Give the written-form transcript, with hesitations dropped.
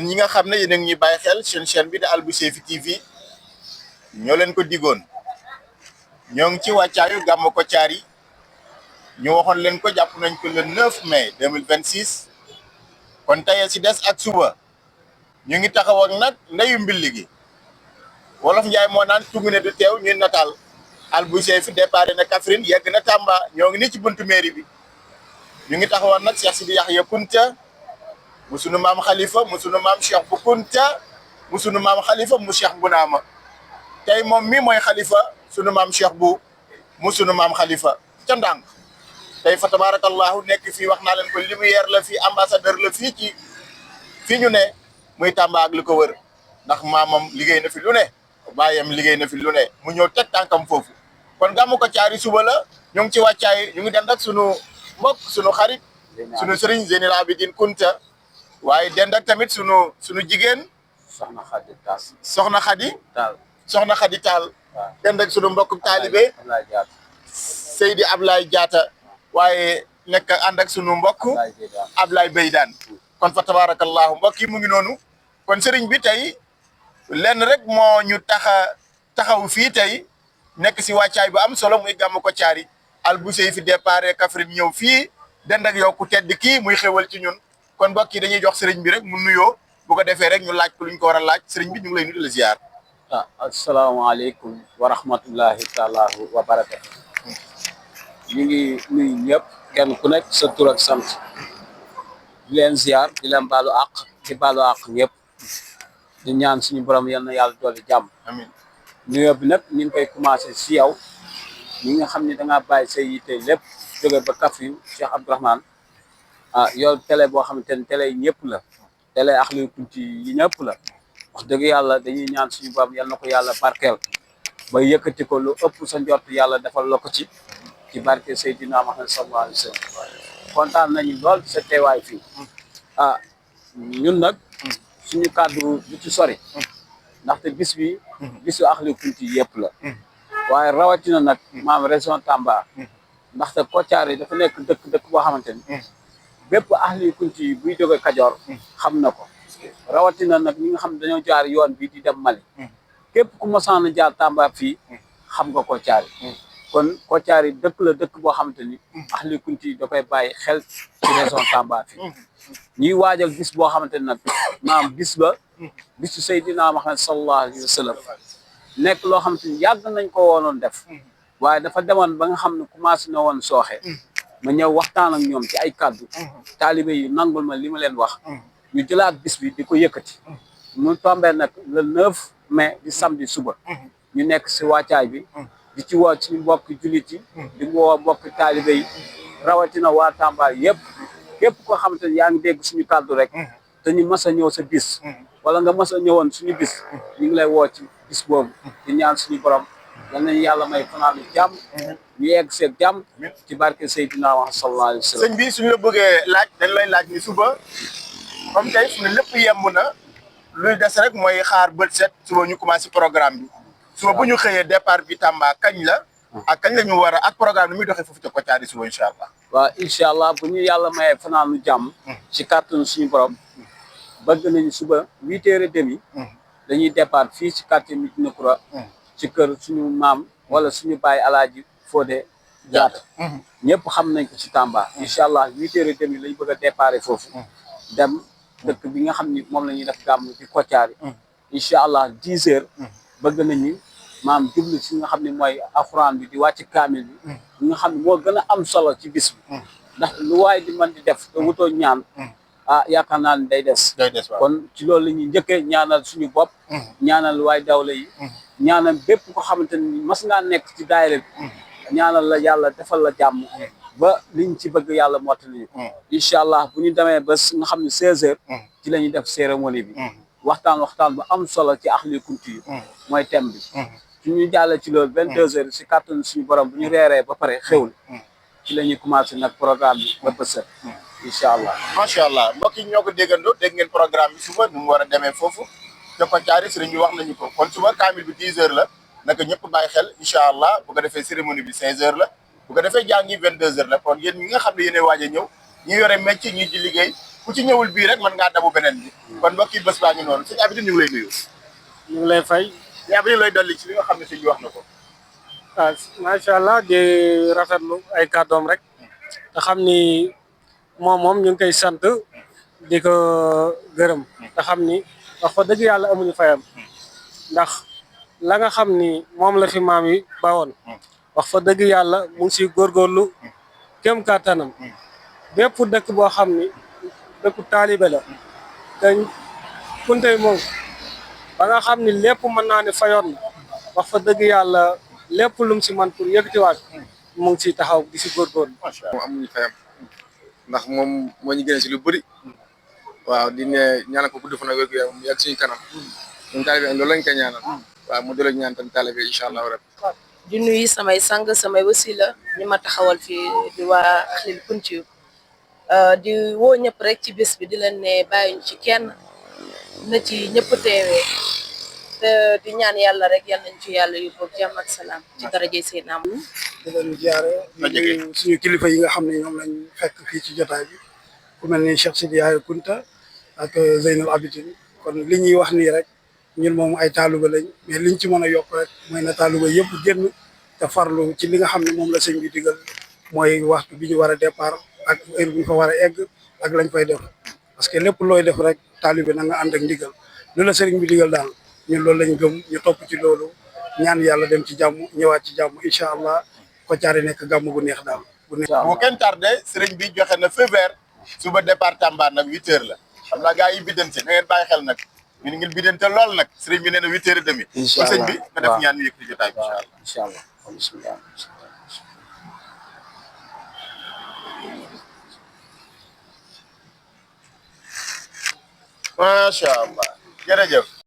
yéen ñi nga xam ne yéen a ngi ñuy bàyyi xel seen chaîne bi de Albouseyfi TV ñoo leen ko digoon ñoo ngi ci wàccaayu gàmmu Kotiari ñu waxoon leen ko jàpp nañ ko le 9 mai 2026 kon tey si des ak suba ñu ngi taxaw ak nag ndeyu mbilli gi wolof Njaay moo naan tungu ne du teew ñuy nataal Albouseyfi départ na Kaffrine yegg na Tamba ñoo ngi ni ci buntu mairie bi ñu ngi taxawoon nag Cheikh Sidi Yaxya Kunta mu sunu maam Khalifa mu sunu maam Cheikh bu Kunta mu sunu maam Khalifa mu Cheikh bu Naama tey moom mi mooy Khalifa sunu maam Cheikh bu mu sunu maam Khalifa ca ndànk tey fa tabarakallahu nekk fii wax naa leen ko lumière la fii ambassadeur la fii ci fii ñu ne muy Tamba ak li ko wër ndax maamam liggéey na fi lu ne baayam liggéey na fi lu ne mu ñëw teg tànkam foofu kon gàmmu Kotiari suba la ñu ngi ci wàccaay ñu ngi dend ak sunu mbokk sunu xarit sunu sëriñ Zeynil Abidin Kunta waaye dend ak tamit sunu jigéen soxna Khady Tall soxna Khady Tall dend ak sunu mbokk taalibe Seydi Ablaye Diatta waaye nekk ànd ak sunu mbokk Ablaye Beydaan kon fa tabarakallahu mbokk yi mu ngi noonu kon sëriñ bi tey lenn rek moo ñu taxaw fii tey nekk si wàccaay bu am solo muy gàmmu Kotiari Albouseyfi départ Kaffrine ñëw fii dend ak yow ku tedd kii muy xewal ci ñun kon mbokk yi dañuy jox sëriñ bi rek mu nuyoo bu ko defee rek ñu laaj ko luñ ko war a laaj sëriñ bi ñu ngi lay nuyu la ziar. asalaamaaleykum wa rahmatullahi taala wa barakatu. ñu ngi nuyu ñëpp kenn ku nekk sa tur ak sant di leen ziar di leen baalu àq di baalu àq ñëpp di ñaan suñu borom yal na yàlla dolli jàmm. amiin nuyoo bi nag ñu ngi koy commencé si yow ñi nga xam ne da ngaa bàyyi say yitte lépp jóge ba Kaffrine Cheikh Abdourahmane yow télé boo xamante ne télé yi ñëpp la télé Ahlu Kunti yi ñëpp la wax dëgg yàlla dañuy ñaan suñu borom yal na ko yàlla barkeel ba yëkkati ko lu ëpp sa njort yàlla defal la ko ci barke Seydina Muhammad sallallahu alayhi wa sallam kontaan nañu lool sa teewaay fii ñun nag suñu kàddu du ci sori ndaxte bis bi bisu Ahlu Kunti yëpp la waaye rawatina nag maam région Tamba ndaxte Kotiari dafa nekk dëkk boo xamante ni bépp Ahlu Kunti yi buy jóge Kajoor xam na ko rawatina nag ñi nga xam dañoo jaar yoon bi di dem Mali képp ku mosaan a jaar Tamba fii xam nga Kotiari kon Kotiari dëkk boo xamante ni Ahlu Kunti yi da koy bàyyi xel ci région Tamba fii ñuy waajal bis boo xamante ni nag maam bis ba bisu Seydina Muhammad sallallahu alayhi wa sallam nekk loo xamante ni yàgg nañ ko woonoon def waaye dafa demoon ba nga xam ne commencé na woon sooxe ma ñëw waxtaan ak ñoom ci ay kàddu taalibe yi nangul ma li ma leen wax ñu jëlaat bis bi di ko yëkkati mu tombé nag le 9 mai di samedi suba ñu nekk si wàccaay bi di ci woo suñu mbokk jullit yi di woo mbokk taalibe yi rawatina waa Tamba yëpp képp koo xamante ni yaa ngi dégg suñu kàddu rek te ñu mas a ñëw sa bis wala nga mas a ñëwoon suñu bis ñu ngi lay woo ci bis boobu di ñaan suñu borom yal nañu yàlla may fanaan jàmm ñu yegg seeg jàmm ci barke Seydina Muhammad sallallahu alayhi wa sallam. sëñ bi suñu la bëggee laaj dañ lay laaj ni suba comme tey fu ne lépp yemb na luy des rek mooy xaar bët set suba ñu commencé programme bi suba bu ñu xëyee départ bi Tamba kañ la ak kañ la ñu war a ak programme bi muy doxee foofu ca Kotiari suba incha allah. waaw incha allah bu ñu yàlla mayee fanaanu jàmm ci kàttanu suñu borom bëgg nañu suba 8h30 dañuy départ fii ci quartier Médina Koura ci kër suñu maam wala suñu baay Alaaji Fodé Diatta ñëpp xam nañ ko ci Tamba incha allah 8h30 lañ bëgg a départ foofu dem dëkk bi nga xam ni moom la ñuy def gàmm di Kotiari incha allah 10h bëgg nañu maam jublu ci nga xam ne mooy alxuraan bi di wàcc kaamil bi nga xam ne moo gën a am solo ci bis bi ndax lu waay di mën di def te wutoo ñaan yaakaar naa ne day des kon ci loolu la ñuy njëkkee ñaanal suñu bopp ñaanal waay dawla yi ñaanal bépp ko xamante ni mas ngaa nekk ci daayira bi ñaanal la yàlla defal la jàmm ba liñ ci bëgg yàlla mottali incha allah bu ñu demee ba nga xam ne 16h ci la ñuy def cérémonie bi waxtaan bu am solo ci Ahlu Kunti yi mooy thème bi suñu jàll ci loolu 22h si kàttanu suñu borom bu ñu reeree ba pare xewul ci la ñuy commencé nag programme bi ba bët set incha allah. macha allah mbokk yi ñoo ko déggandoo dégg ngeen programme bi suba nu mu war a demee foofu te Kotiari sëriñ bi wax nañu ko kon suba kaamil bi 10h la naka ñëpp bàyyi xel incha allah bu ko defee cérémonie bi 15h la bu ko defee jàngi 22h la kon yéen ñi nga xam ne yéenay waaj a ñëw ñi yore métier ñi di liggéey ku ci ñëwul bii rek mën ngaa dabu beneen bi kon mbokk yi bés baa ngi noonu sëñ Abidine ñu ngi lay nuyu. ñu ngi lay fay. sëñ Abidine lay dolli ci li nga xam ne sëñ bi wax na ko. ah macha allah di rafetlu ay kàddoom rek te xam ni moom ñu ngi koy sant di ko gërëm te xam ni wax fa dëgg yàlla amuñu fayam ndax la nga xam ni moom la fi maam yi bawoon wax fa dëgg yàlla mu ngi siy góorgóorlu kem kàttanam bépp dëkk boo xam ni dëkku taalibe la te kuntey moom ba nga xam ni lépp mën naa ne fayoon na wax fa dëgg yàlla lépp lum si man pour yëkkatiwaat mu ngi siy taxaw di si góorgóorlu. macha allah amuñu fayam ndax moom moo ñu gën si lu bëri waaw di ne ñaanal ko gudd fan ak wér mu yàgg suñu kanam ñun taalibe loolu lañ koy ñaanal waaw mu delloo ñaan tamit taalibe incha allah rabbi di nuyu samay sang samay wasila ñi ma taxawal fii di waa Ahlil Kountiou di woo ñëpp rek ci bés bi di leen ne bàyyiñ ci kenn na ci ñëpp teewee te di ñaan yàlla rek yal nañ ci yàlla yóbbu ak jàmm ak salaam ci daraje Seydina Muhammad di leen ziare di nuyu suñu kilifa yi nga xam ne ñoom lañ fekk fii ci jotaay bi ku mel ni Cheikh Sidi Yaaya Kunta ak Zeynal Abidine kon li ñuy wax nii rek ñun moom ay taaluba lañ mais liñ ci mën a yokk rek mooy na taaluba yëpp génn te farlu ci li nga xam ne moom la sëñ bi digal mooy waxtu bi ñu war a départ ak heure bi ñu fa war a egg ak lañ fay def parce que lépp looy def rek taalibe na nga ànd ak ndigal lu la sëriñ bi digal daal ñun loolu lañ gëm ñu topp ci loolu ñaan yàlla dem ci jàmm ñëwaat ci jàmm incha allah Kotiari nekk gàmm gu neex daal bu neex. bu kenn tardé sëriñ bi joxe na feu vert suba départ Tamba nag 8h la xam naa gars yi biddante na ngeen bàyyi xel nag ñu ngi biddante lool nag sëriñ bi nee na 8h30. incha allah sëriñ bi nga def ñaan ñu yëkkati jotaay bi incha allah. incha allah bismillah. macha allah jërëjëf.